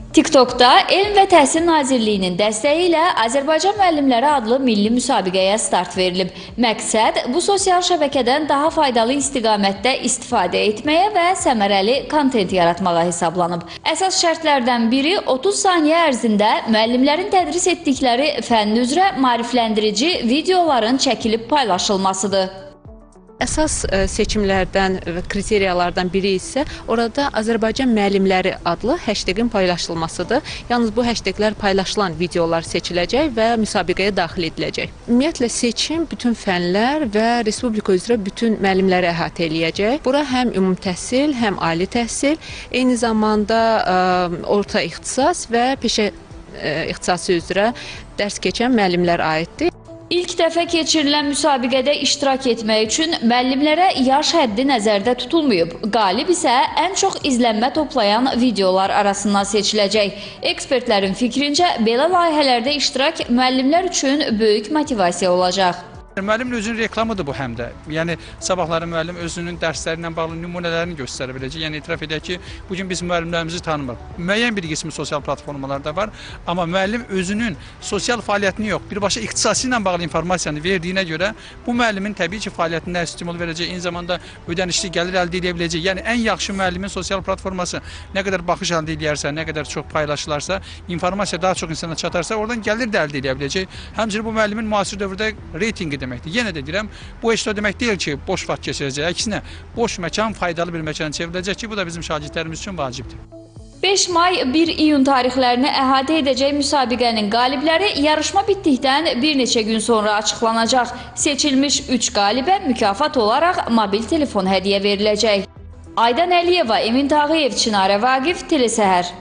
TikTokda Elm və Təhsil Nazirliyinin dəstəyi ilə Azərbaycan müəllimləri adlı milli müsabiqəyə start verilib. Məqsəd bu sosial şəbəkədən daha faydalı istiqamətdə istifadə etməyə və səmərəli kontent yaratmağa hesablanıb. Əsas şərtlərdən biri 30 saniyə ərzində müəllimlərin tədris etdikləri fənn üzrə maarifləndirici videoların çəkilib paylaşılmasıdır. Əsas seçimlərdən və kriteriyalardan biri isə orada Azərbaycan müəllimləri adlı hashtagin paylaşılmasıdır. Yalnız bu hashtaglər paylaşılan videolar seçiləcək və müsabiqəyə daxil ediləcək. Ümumiyyətlə seçim bütün fənlər və respublika üzrə bütün müəllimləri əhatə eləyəcək. Bura həm ümumi təhsil, həm ali təhsil, eyni zamanda orta ixtisas və peşə ixtisası üzrə dərs keçən müəllimlər aiddir. İlk dəfə keçirilən müsabiqədə iştirak etmək üçün müəllimlərə yaş həddi nəzərdə tutulmayıb. Qalib isə ən çox izlənmə toplayan videolar arasından seçiləcək. Ekspertlərin fikrincə, belə layihələrdə iştirak müəllimlər üçün böyük motivasiya olacaq. Müəllimin özünün reklamıdır bu həm də. Yəni sabahları müəllim özünün dərsləri ilə bağlı nümunələrini göstərə biləcək. Yəni etiraf edək ki, bu gün biz müəllimlərimizi tanımırıq. Müəyyən bir qismi sosial platformalarda var, amma müəllim özünün sosial fəaliyyətini yox, birbaşa ixtisası ilə bağlı informasiyanı verdiyinə görə bu müəllimin təbii ki, fəaliyyətində stimul verəcək, eyni zamanda ödənişli gəlir əldə edə biləcək. Yəni ən yaxşı müəllimin sosial platforması nə qədər baxış əldə edərsə, nə qədər çox paylaşılarsa, informasiya daha çox insana çatarsa, oradan gəlir də əldə edə biləcək. Həmçinin bu müəllimin müasir dövrdə reytinqi deməkdir. Yenə də deyirəm, bu heç də o demək deyil ki, boş vaxt keçirəcək. Əksinə, boş məkan faydalı bir məkana çevriləcək ki, bu da bizim şagirdlərimiz üçün vacibdir. 5 may 1 iyun tarixlərini əhatə edəcək müsabiqənin qalibləri yarışma bitdikdən bir neçə gün sonra açıqlanacaq. Seçilmiş 3 qalibə mükafat olaraq mobil telefon hədiyyə veriləcək. Aydan Əliyeva, Emin Tağıyev, Çinarə Vaqif, Telesəhər.